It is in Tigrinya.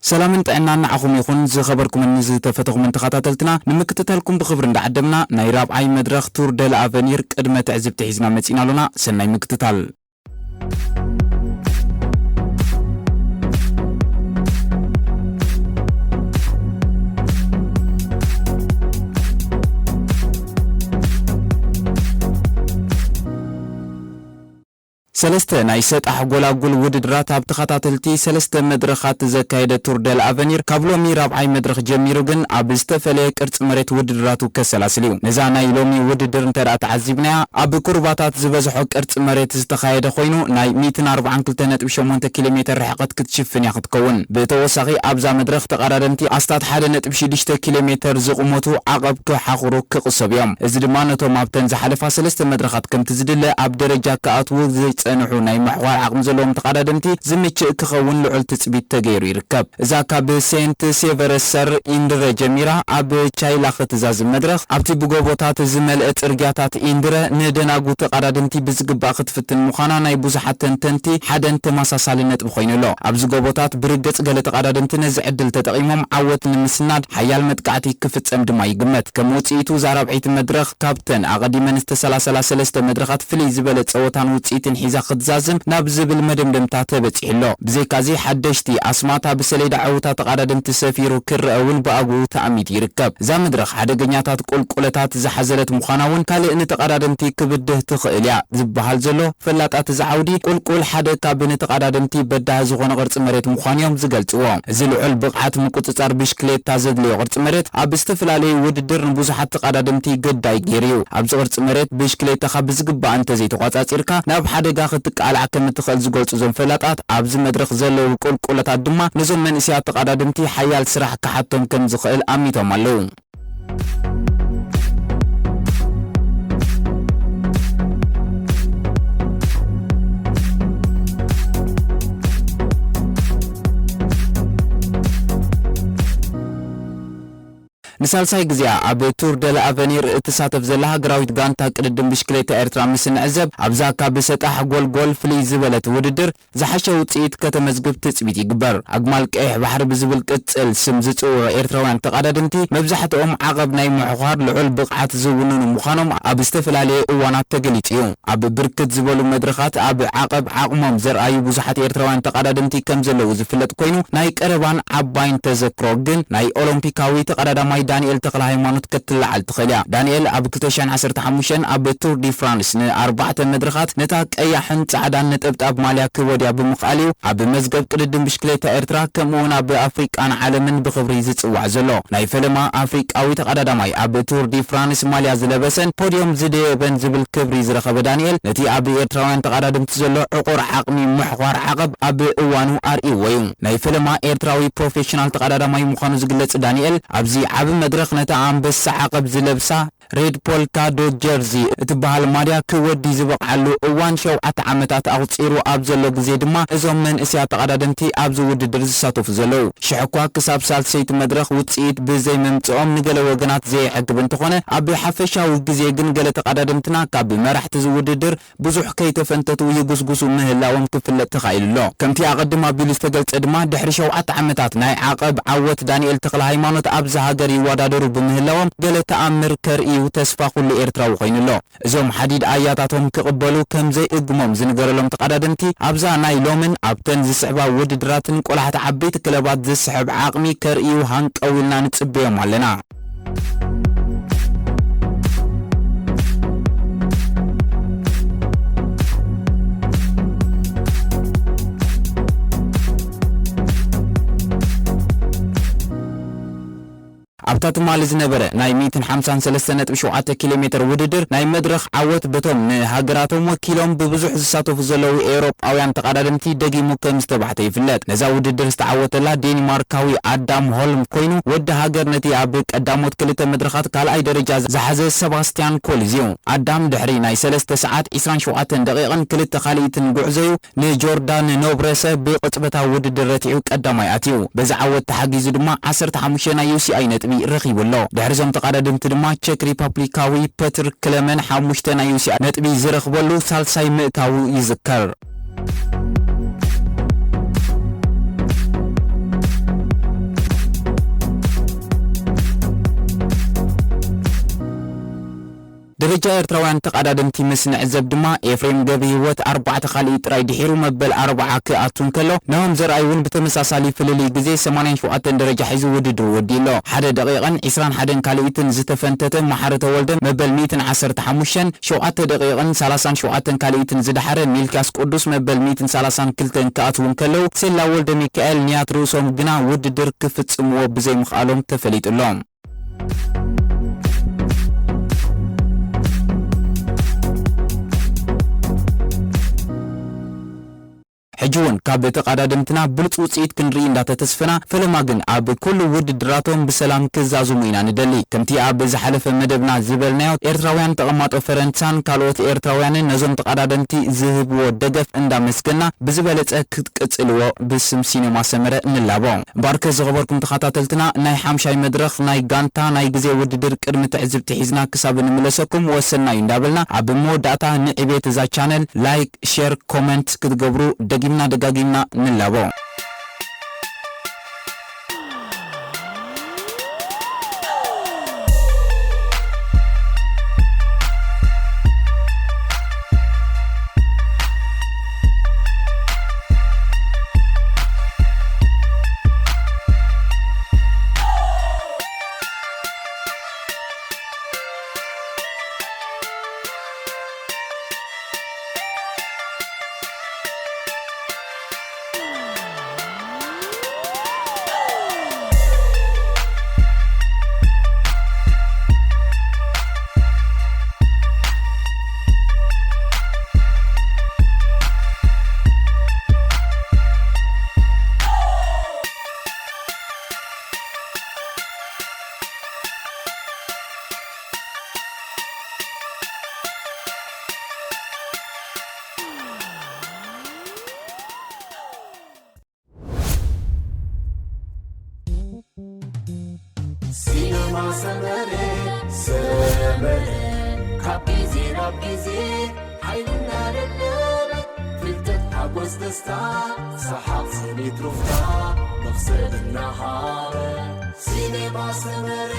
ሰላምን ጥዕናን ንዓኹም ይኹን። ዝኸበርኩምን ዝተፈተኹምን ተኸታተልትና፣ ንምክትታልኩም ብኽብሪ እንዳዓደምና፣ ናይ ራብዓይ መድረኽ ቱር ደ ለኣቨኒር ቅድመ ትዕዝብቲ ሒዝና መጺና ኣሎና። ሰናይ ምክትታል። ሰለስተ ናይ ሰጣሕ ጎላጉል ውድድራት ኣብ ተኸታተልቲ ሰለስተ መድረኻት ዘካየደ ቱር ደ ለኣቨኒር፣ ካብ ሎሚ ራብዓይ መድረኽ ጀሚሩ ግን ኣብ ዝተፈለየ ቅርጺ መሬት ውድድራቱ ከሰላስል እዩ። ነዛ ናይ ሎሚ ውድድር እንተ ደኣ ተዓዚብናያ፣ ኣብ ኩርባታት ዝበዝሖ ቅርጺ መሬት ዝተኻየደ ኮይኑ፣ ናይ ሚእትን ኣርባዓን ክልተ ነጥቢ ሸሞንተ ኪሎ ሜተር ርሕቀት ክትሽፍን እያ ክትከውን። ብተወሳኺ፣ ኣብዛ መድረኽ ተቐዳደምቲ ኣስታት ሓደ ነጥቢ ሽዱሽተ ኪሎ ሜተር ዝቕመቱ ዓቐብ ክሓኹሩ ክቕሰቡ እዮም። እዚ ድማ ነቶም ኣብተን ዝሓለፋ ሰለስተ መድረኻት ከምቲ ዝድለ ኣብ ደረጃ ክኣትዉ ዘይጸንሑ ናይ ምሕዃር ዓቕሚ ዘለዎም ተቐዳደምቲ ዝምችእ ክኸውን ልዑል ትጽቢት ተገይሩ ይርከብ። እዛ ካብ ሴንት ሴቨረስ ሰር ኢንድረ ጀሚራ ኣብ ቻይላ ክትዛዝም መድረኽ፣ ኣብቲ ብጎቦታት ዝመልአ ጽርግያታት ኢንድረ ንደናጉ ተቐዳደምቲ ብዝግባእ ክትፍትን ምዃና ናይ ብዙሓት ተንተንቲ ሓደን ተመሳሳሊ ነጥቢ ኮይኑ ኣሎ። ኣብዚ ጎቦታት ብርግጽ ገለ ተቐዳደምቲ ነዚ ዕድል ተጠቒሞም ዓወት ንምስናድ ሓያል መጥቃዕቲ ክፍጸም ድማ ይግመት። ከም ውጽኢቱ እዛ ራብዐይቲ መድረኽ ካብተን ኣቐዲመን ዝተሰላሰላ ሰለስተ መድረኻት ፍልይ ዝበለ ጸወታን ውጽኢትን ሒዛ ክትዛዝም ናብ ዝብል መደምደምታ ተበጺሑ ኣሎ። ብዘይካዚ ሓደሽቲ ኣስማት ኣብ ሰሌዳ ዕውታት ተቐዳደምቲ ሰፊሩ ክረአ እውን ብኣግኡ ተኣሚቱ ይርከብ። እዛ መድረኽ ሓደገኛታት ቁልቁለታት ዝሓዘለት ምዃና እውን ካልእ ንተቐዳደምቲ ክብድህ ትኽእል እያ ዝበሃል ዘሎ ፈላጣት እዚ ዓውዲ ቁልቁል ሓደ ካብ ንተቐዳደምቲ በዳሂ ዝኾነ ቅርጺ መሬት ምዃኑ እዮም ዝገልጽዎ። እዚ ልዑል ብቕዓት ምቁጽጻር ብሽክሌታ ዘድልዮ ቅርጺ መሬት ኣብ ዝተፈላለዩ ውድድር ንብዙሓት ተቐዳደምቲ ግዳይ ገይሩ እዩ። ኣብዚ ቅርጺ መሬት ብሽክሌታኻ ብዝግባእ እንተዘይተቋጻጺርካ ናብ ሓደጋ ክትቃላዕ ከም እትኽእል ዝገልጹ እዞም ፈላጣት፣ ኣብዚ መድረኽ ዘለዉ ቁልቁለታት ድማ ነዞም መንእሰያት ተቐዳደምቲ ሓያል ስራሕ ክሓቶም ከም ዝኽእል ኣሚቶም ኣለዉ። ንሳልሳይ ግዜኣ ኣብ ቱር ደ ለኣቨኒር እትሳተፍ ዘላ ሃገራዊት ጋንታ ቅድድም ብሽክሌታ ኤርትራ ምስ እንዕዘብ፣ ኣብዛ ካብ ሰጣሕ ጎልጎል ፍልይ ዝበለት ውድድር ዝሓሸ ውጽኢት ከተመዝግብ ትጽቢት ይግበር። ኣግማል ቀይሕ ባሕሪ ብዝብል ቅጽል ስም ዝጽውዑ ኤርትራውያን ተቐዳደምቲ፣ መብዛሕትኦም ዓቐብ ናይ ምሕዃር ልዑል ብቕዓት ዝውንኑ ምዃኖም ኣብ ዝተፈላለየ እዋናት ተገሊጹ እዩ። ኣብ ብርክት ዝበሉ መድረኻት ኣብ ዓቐብ ዓቕሞም ዘርኣዩ ብዙሓት ኤርትራውያን ተቐዳደምቲ ከም ዘለዉ ዝፍለጥ ኮይኑ፣ ናይ ቀረባን ዓባይን ተዘክሮ ግን ናይ ኦሎምፒካዊ ተቐዳዳማይ ዳንኤል ተኽለሃይማኖት ክትለዓል ትኽእል እያ። ዳንኤል ኣብ ክልተ ሽሕን ዓሰርተ ሓሙሽተን ኣብ ቱር ዲ ፍራንስ ንኣርባዕተ መድረኻት ነታ ቀያሕን ጻዕዳን ነጠብጣብ ማልያ ክወድያ ብምኽኣል እዩ ኣብ መዝገብ ቅድድም ብሽክሌታ ኤርትራ፣ ከምኡ እውን ኣብ ኣፍሪቃን ዓለምን ብኽብሪ ዝጽዋዕ ዘሎ። ናይ ፈለማ ኣፍሪቃዊ ተቐዳዳማይ ኣብ ቱር ዲ ፍራንስ ማልያ ዝለበሰን ፖድዮም ዝደየበን ዝብል ክብሪ ዝረኸበ ዳንኤል፣ ነቲ ኣብ ኤርትራውያን ተቐዳደምቲ ዘሎ ዕቑር ዓቕሚ ምሕዃር ዓቐብ ኣብ እዋኑ ኣርእይዎ እዩ። ናይ ፈለማ ኤርትራዊ ፕሮፌሽናል ተቐዳዳማይ ምዃኑ ዝግለጽ ዳንኤል፣ ኣብዚ ዓቢ መድረኽ ነታ ኣንበሳ ዓቐብ ዝለብሳ ሬድ ፖልካ ዶት ጀርዚ እትበሃል ማልያ ክወዲ ዝበቕዓሉ እዋን ሸውዓተ ዓመታት ኣቑጺሩ ኣብ ዘሎ ግዜ ድማ፣ እዞም መንእሰያት ተቐዳደምቲ ኣብዚ ውድድር ዝሳተፉ ዘለዉ። ሽሕ እኳ ክሳብ ሳልሰይቲ መድረኽ ውጽኢት ብዘይምምጽኦም ንገለ ወገናት ዘየዕግብ እንተኾነ፣ ኣብ ሓፈሻዊ ግዜ ግን ገለ ተቐዳደምትና ካብ መራሕቲ እዚ ውድድር ብዙሕ ከይተፈንተቱ ይጉስጉሱ ምህላዎም ክፍለጥ ተኻኢሉ ኣሎ። ከምቲ ኣቐድም ኣቢሉ ዝተገልጸ ድማ፣ ድሕሪ ሸውዓተ ዓመታት ናይ ዓቐብ ዓወት ዳንኤል ተኽለሃይማኖት ኣብዚ ሃገር ይወዳደሩ ብምህላዎም፣ ገለ ተኣምር ከርእዩ ተስፋ ኩሉ ኤርትራዊ ኮይኑ ኣሎ። እዞም ሓዲድ ኣያታቶም ክቕበሉ ከም ዘይእግሞም ዝንገረሎም ተቐዳደምቲ፣ ኣብዛ ናይ ሎምን ኣብተን ዝስዕባ ውድድራትን ቆላሕቲ ዓበይቲ ክለባት ዝስሕብ ዓቕሚ ከርእዩ ሃንቀው ኢልና ንጽበዮም ኣለና። ኣብታ ትማሊ ዝነበረ ናይ ሚእትን ሓምሳን ሰለስተ ነጥቢ ሸውዓተ ኪሎ ሜተር ውድድር ናይ መድረኽ ዓወት በቶም ንሃገራቶም ወኪሎም ብብዙሕ ዝሳተፉ ዘለዉ ኤውሮጳውያን ተቐዳደምቲ ደጊሙ ከም ዝተባሕተ ይፍለጥ። ነዛ ውድድር ዝተዓወተላ ዴንማርካዊ ኣዳም ሆልም ኮይኑ፣ ወዲ ሃገር ነቲ ኣብ ቀዳሞት ክልተ መድረኻት ካልኣይ ደረጃ ዝሓዘ ሰባስቲያን ኮልዝ እዩ። ኣዳም ድሕሪ ናይ ሰለስተ ሰዓት ዒስራን ሸውዓተን ደቂቕን ክልተ ካልኢትን ጉዕዞዩ ንጆርዳን ኖብረሰ ብቕጽበታዊ ውድድር ረቲዑ ቀዳማይ ኣትዩ። በዚ ዓወት ተሓጊዙ ድማ ዓሰርተ ሓሙሽተ ናይ ዩ ሲ ኣይ ነጥቢ ረኺቡ ኣሎ። ድሕሪ እዞም ተቐዳደምቲ ድማ ቸክ ሪፐብሊካዊ ፐትር ክለመን ሓሙሽተ ናይ ዩ ሲ ኣይ ነጥቢ ዝረኽበሉ ሳልሳይ ምእታዉ ይዝከር። ደረጃ ኤርትራውያን ተቐዳደምቲ ምስ ንዕዘብ ድማ፣ ኤፍሬም ገብረሂወት ኣርባዕተ ካልኢት ጥራይ ድሒሩ መበል ኣርብዓ ክኣቱ እንከሎ፣ ናሆም ዘርኣይ እውን ብተመሳሳሊ ፍልልይ ግዜ ሰማንያን ሸውዓተን ደረጃ ሒዙ ውድድሩ ወዲኡ ኣሎ። ሓደ ደቂቕን ዕስራን ሓደን ካልኢትን ዝተፈንተተ መሓሪ ተወልደ መበል ሚእትን ዓሰርተ ሓሙሽተን፣ ሸውዓተ ደቂቕን ሰላሳን ሸውዓተን ካልኢትን ዝደሓረ ሚልክያስ ቅዱስ መበል ሚእትን ሰላሳን ክልተን ክኣትዉ እንከለዉ፣ ሴላ ወልደ ሚካኤል፣ ንያት ርእሶም ግና ውድድር ክፍጽምዎ ብዘይምኽኣሎም ተፈሊጡ ኣሎ። ሕጂ እውን ካብ ተቐዳደምትና ብሉጽ ውጽኢት ክንርኢ እንዳተተስፈና፣ ፈለማ ግን ኣብ ኩሉ ውድድራቶም ብሰላም ክዛዝሙ ኢና ንደሊ። ከምቲ ኣብ ዝሓለፈ መደብና ዝበልናዮ፣ ኤርትራውያን ተቐማጦ ፈረንሳን ካልኦት ኤርትራውያንን ነዞም ተቐዳደምቲ ዝህብዎ ደገፍ እንዳመስገና፣ ብዝበለጸ ክትቅጽልዎ ብስም ሲኔማ ሰመረ ንላቦ። እምበኣርከ ዝኸበርኩም ተኸታተልትና፣ ናይ ሓምሻይ መድረኽ ናይ ጋንታ ናይ ግዜ ውድድር ቅድሚ ትዕዝብቲ ሒዝና ክሳብ እንምለሰኩም ወሰናዩ እንዳበልና፣ ኣብ መወዳእታ ንዕቤት እዛ ቻነል ላይክ፣ ሼር፣ ኮመንት ክትገብሩ ደጊምና ደጋጊምና ንላቦ። ሲነማ ሰመረ፣ ሰመረ፣ ካብ ግዜ ናብ ግዜ ሓይልና ደለበ፣ ፍልጠት ሓጎስ ደስታ፣ ሰሓቕ ስኒት ሩፍታ፣ መኽሰብ እናሃበ። ሲነማ ሰመረ።